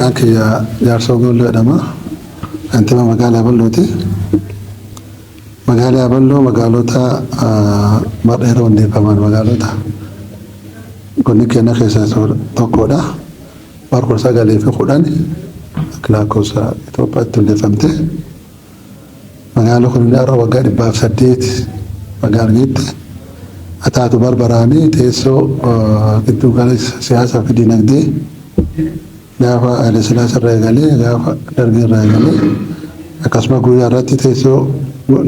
Maqaan kiyya Jaarsoo Goolloo jedhama. Kantiibaa magaalaa Yaballooti. Magaalaa Yaballoo magaalota bara dheeraa hundeeffaman magaalota godina keenya keessaa tokkodha. Bara 1910 akka lakkoofsa Itoophiyaatti hundeeffamte. Magaalli kun har'a waggaa 108 magaalaa geette. Haa taatu barbaraanii teessoo giddu galeessa siyaasaa fi dinagdee gaafa Haile Sillaasee irraa eegalee, gaafa Dargii irraa eegalee, akkasuma guyyaa irratti teessoo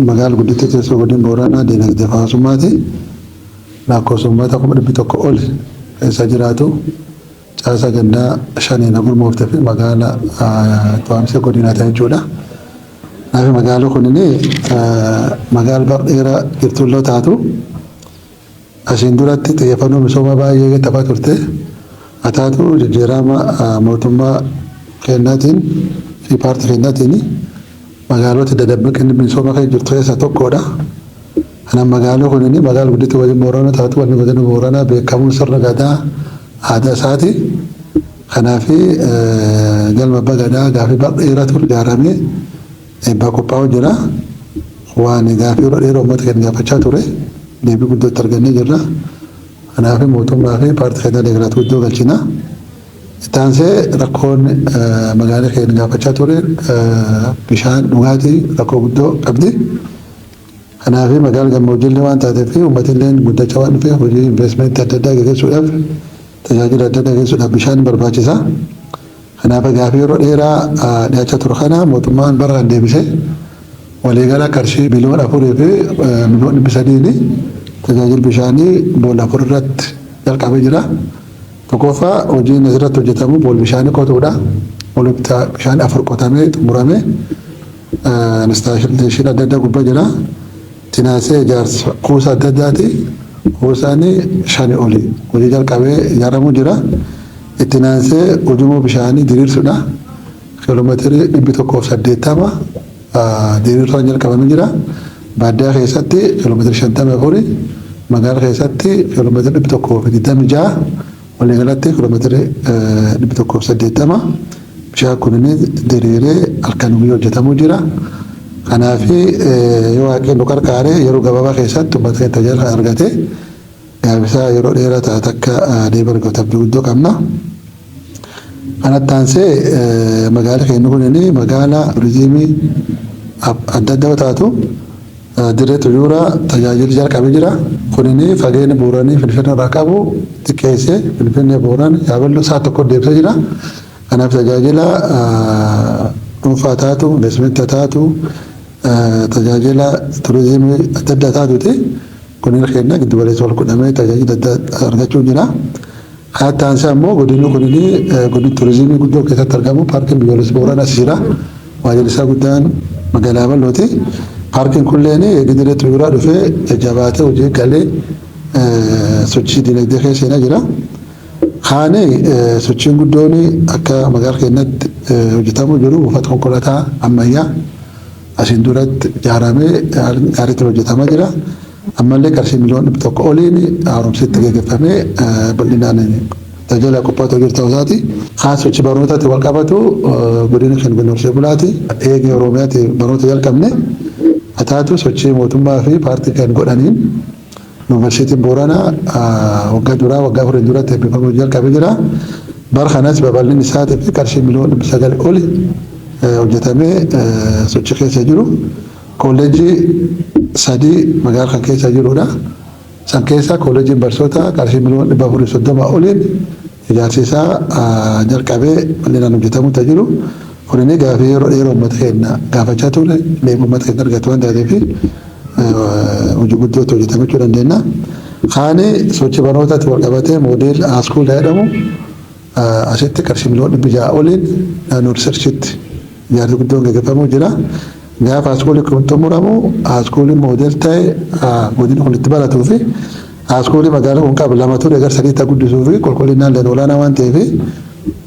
magaala guddittii, teessoo godina Booranaa dinagdee fi hawaasummaati. Lakkoofsa uummata 100,000 ol keessa jiraatu, caasa gandaa shaniin gurmooftee fi magaala to'amsee godinaa ta'e jechuudha. Kanaaf magaalli kunini magaala bara dheeraa jirtullee taatu, asiin duratti xiyyeeffannoo misooma baay'ee taphaa turte. Haa taatu jijjiirama mootummaa keenyaatiin fi paartii keenyaatiin magaalota dadammaqinni misooma keessa jirtu keessaa tokkodha. Kanaaf magaalli kunini magaala guddittii godina Booranaa taatu, wanni godina Booranaa beekamuun sirna gadaa aadaa isaati. Kanaaf galma abbaa gadaa gaafii bara dheeraa ture ijaaramee eebbaa qophaa'u jira. Waan gaafii yeroo dheeraa uummata keenya gaafachaa ture deebii guddootti argannee jirra. Kanaaf mootummaa fi paartii keenya deeggaratu guddoo galchina. Itti aansee rakkoon magaalaa keenya gaafachaa ture bishaan dhugaatii rakkoo guddoo qabdi. Kanaaf magaalaa gammoojjiillee waan taateef, uummatillee guddachaa waan dhufeef, hojii investimentii adda addaa gaggeessuudhaaf, tajaajila adda addaa gaggeessuudhaaf bishaan barbaachisa. Kanaaf gaafii yeroo dheeraa dhiyaachaa ture kana mootummaan bara kan deebise waliigala qarshii 4,300,000 tajaajila bishaanii boolla afur irratti jalqabee jira. Tokkoffaa, hojiin asirratti hojjetamu boolla bishaanii qotuudha. Boolla bishaanii afur qotamee xumuramee installation adda addaa gubbaa jira. Tinaasee ijaarsa kuusaa adda addaati. Kuusaan shani oli hojii jalqabee ijaaramuu jira. Itti aansee ujummoo bishaanii diriirsuudha. Kiiloomeetirii 180 diriirsuun jalqabamee jira. Baadiyyaa keessatti kiiloomeetirii 54, magaalaa keessatti kiiloomeetirii 126, waliigalatti kiiloomeetirii 180 bishaan kunniin diriiree halkan guyyaa hojjetamuu jira. Kanaaf yoo Waaqni nu qarqaare, yeroo gabaabaa keessatti uummata keenya tajaajila argate gaaffisaa yeroo dheeraa taate akka deebii argatu abdii guddoo qabna. Kanatti aansee magaalaa keenya kunniin magaalaa turizimii adda addaa taatu, dirree xiyyoora tajaajilli jalqabee jira. Kunini fageenya Booranii Finfinnee irraa qabu xiqqeessee Finfinnee Booran Yaaballoo sa'a tokko deebisee jira. Kanaaf tajaajila dhuunfaa taatu, investimentii taatu, tajaajila turizimii adda addaa taatuti. Kunin keenya giddu galeessa wal qunnamee tajaajila adda addaa argachuu jira. Kanatti aansee ammoo godinni kunini godina turizimii guddoo keessatti argamu, paarkiin biyyoolessi Booranaa as jira. Waajjirri isaa guddaan magaalaa Yaballooti. Paarkiin kulleen dirree xiyyoora dhufee jajjabaatee hojii galee sochii dinagdee keessa seenaa jira. Kaani sochiin guddoon akka magaalaa keenyatti hojjetamuu jiru buufata konkolaataa ammayyaa asiin duratti ijaaramee gaariitti hojjetamaa jira. Ammallee qarshii 100,000,000 oliin haaromsi itti gaggeeffamee bal'inaan tajaajila qophaa'aa jiru ta'uu isaati. Kaan sochii barnootaatti wal qabatu, godina keenya godina horsiisee bulaati. Eegee Oromiyaatti barnoota jalqabne, haa taatu sochii mootummaa fi paartii kan godhaniin Yuunivarsiitiin Booranaa waggaa duraa waggaa 4 duratti eebbifamuu jalqabee jira. Bara kanas babal'inni isaatii fi qarshii 900,000,000 oli hojjetamee sochii keessa jiru. Kolleejjii sadii magaalaa kan keessa jirudha. San keessa kolleejjiin barsiisota qarshii 430,000,000 oliin ijaarsi isaa jalqabee bal'inaan hojjetamuutti jiru. Kunini gaafii yeroo dheeraa uummata keenya gaafachaa ture deebii uummata keenya argatu waan taateef hojii guddootti hojjetamuu jechuu dandeenya. Kaani sochii barnootaatti wal qabatee model school jedhamu asitti qarshii 600,000,000 oliin naannoo researchitti ijaarsi guddoon gaggeeffamuu jira. Gaafa schoolii kun xumuramu, schoolii model ta'e godina kun itti baratuu fi schoolii magaalaa kun qabu lama ture gara sadiitti guddisuu fi qulqullinaan illee olaanaa waan ta'eef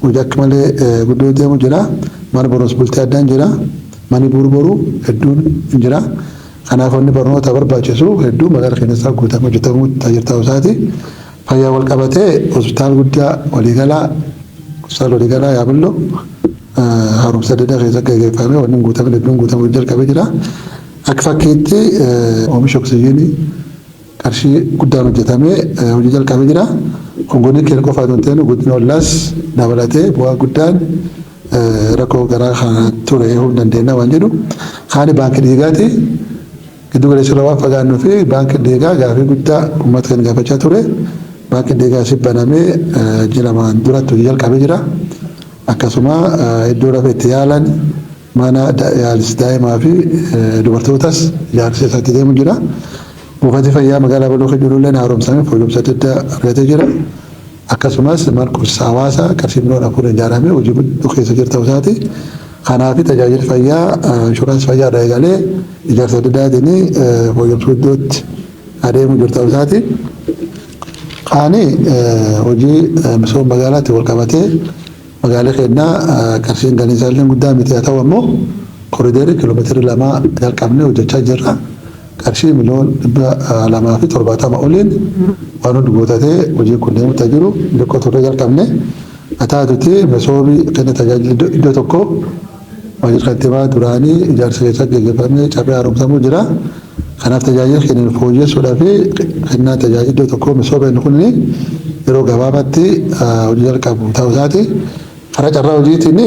hojii akka malee guddoo deemu jira. Mana barumsa bultii addaan jira. Manni boru hedduun jira. Kanaaf wanni barnoota barbaachisu hedduu magaalaa keessaa guutamee hojjetamuu tajaajila ta'uu isaati. Fayyaa wal qabatee hospitaala guddaa waliigalaa Hospitaala waliigalaa Yaaballoo haaromsa adda addaa keessatti gaggeeffamee wanni guutamee hedduun guutamuu jalqabee jira. Akka fakkiitti oomisha oksijiinii qarshii guddaan hojjetamee hojii jalqabee jira. Kun godina keenya qofa otoo hin ta'in godina ollaas dabalatee bu'aa guddaan rakkoo garaa kana ture eeguu dandeenya waan jedhu. Kaani baankii dhiigaati. Giddu galeessa irraa waan fagaannuu fi baankii dhiigaa gaafii guddaa uummata kan gaafachaa ture. Baankiin dhiigaa asii banamee ji'a 2n duratti hojii jalqabee jira. Akkasuma iddoo lafa itti yaalan mana yaalis daa'imaa fi dubartootas ijaarsa isaatti deemu jira. Buufati fayyaa magaalaa Baloo kan jirullee haaromsamee fooyya'umsa adda addaa argatee jira. Akkasumas mana kuusaa hawaasaa qarshii miliyoona 4 ijaaramee hojii guddoo keessa jira ta'uu isaati. Kanaaf tajaajilli fayyaa inshuraansii fayyaa irraa eegalee ijaarsa adda addaatiin fooyya'umsa guddootti adeemu jiru ta'uu isaati. Kaani hojii misooma magaalaatti wal qabatee magaalaa keenyaa qarshiin galii isaallee guddaa miti, haa ta'u ammoo koriidarii kiiloomeetira 2 jalqabnee hojjechaa jirra. Qarshii miliyoona 270 oliin waan hundi guutatee hojiin kun deemutti jiru xiqqoo turre jalqabne. Haa taatuti misoomni kenna tajaajila iddoo tokko waajjira kantiibaa duraanii ijaarsa keessatti gaggeeffamee cabee haaromsamuu jira. Kanaaf tajaajila kennan fooyyessuudhaa fi kennaa tajaajila iddoo tokkoo misooma inni kun yeroo gabaabaatti hojii jalqabu ta'uu isaati. Karaa carraa hojiitiin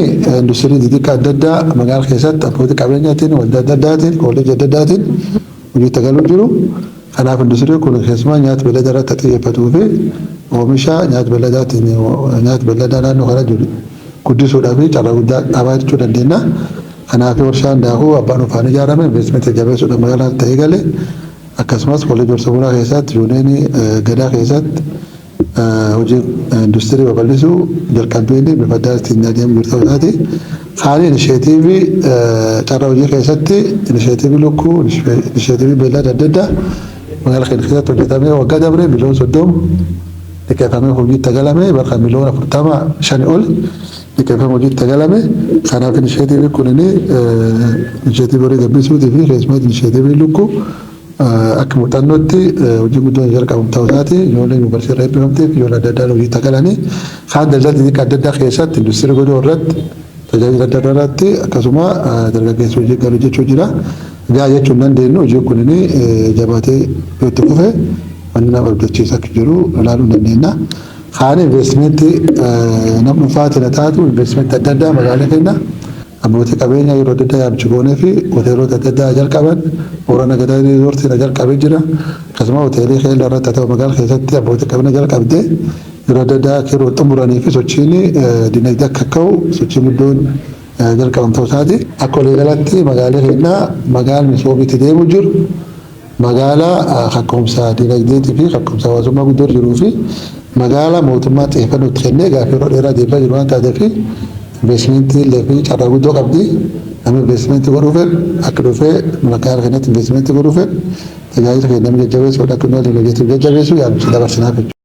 industirii xixiqqaa adda addaa magaalaa keessatti abbootii qabeenyaatiin, waldaa adda addaatiin, koollejii adda addaatiin hojiitti galuu jiru. Kanaaf industirii kun keessumaa nyaata beelladaa irratti xiyyeeffatuu fi oomisha nyaata beelladaatiin nyaata beelladaa naannoo kana jiru guddisuudhaaf carraa guddaa qabaachuu dandeenya. Kanaaf warshaan daakuu abbaan dhuunfaan ijaarame investimentii jabeessuudhaan magaalaa ta'ee gale, akkasumas kolleejii horsiisa bulaa keessatti, yuuneenii gadaa keessatti hojii industirii babal'isuu jalqabbiin bifa addaa ittiin adeemu jiru ta'uu isaati. Haali inisheetiivii carraa hojii keessatti inisheetiivii lukkuu, inisheetiivii beellada adda addaa magaalaa keenya keessatti hojjetamee waggaa dabre miliyoona 30 liqeeffamee hojiitti galame, bakka miliyoona 45 ol liqeeffamee hojiitti galame. Kanaaf inisheetiivii kunin inisheetiivii horii gabbisuutii fi keessumatti inisheetiivii lukkuu akka muuxannootti hojii guddoon jalqabamu ta'uu isaati. Ijoolleen yuunivarsiitii irraa eebbifamtee fi ijoollee adda addaa hojiitti galanii kaan daldala xixiqqaa adda addaa keessatti, industirii godoo irratti, tajaajila adda addaa irratti, akkasuma dargaggeessa hojii galu jechuu jira. Gaa jechuun dandeenyu hojii kunin jabaatee yoo itti fufe wanni nama abdachiisa akka jiru ilaaluu dandeenya. Kaan investimentii nam dhuunfaatiin haa taatu, investimentii adda addaa magaalaa keenya abbootii qabeenyaa yeroo adda addaa yaamichi goonee fi hoteelota adda addaa jalqaban, Boorana Gadaa Riizoortiin jalqabee jira. Akkasuma hoteelii keella irratti haa ta'u, magaalaa keessatti abbootii qabeenya jalqabdee yeroo adda addaa yeroo xumuranii fi sochiin dinagdee akka ka'u sochiin guddoon jalqaban ta'uu isaati. Akka waliigalatti magaalaa keenya magaala misoomitti deemu jiru, magaalaa kakkoomsa dinagdeetii fi kakkoomsa hawaasummaa guddoo jiruu fi magaalaa mootummaa xiyyeeffannoo itti kennee gaaffii yeroo dheeraa deebisaa jiru waan taateef investimentii illee fi carraa guddoo qabdi. Namni investimentii godhuu fedhu akka dhufee magaalaa keenyatti investimentii godhuu fedhu, tajaajila keenya namni jajjabeessuudha, akka inni waliin hojjetu jajjabeessu yaamicha dabarsinaaf jechuudha.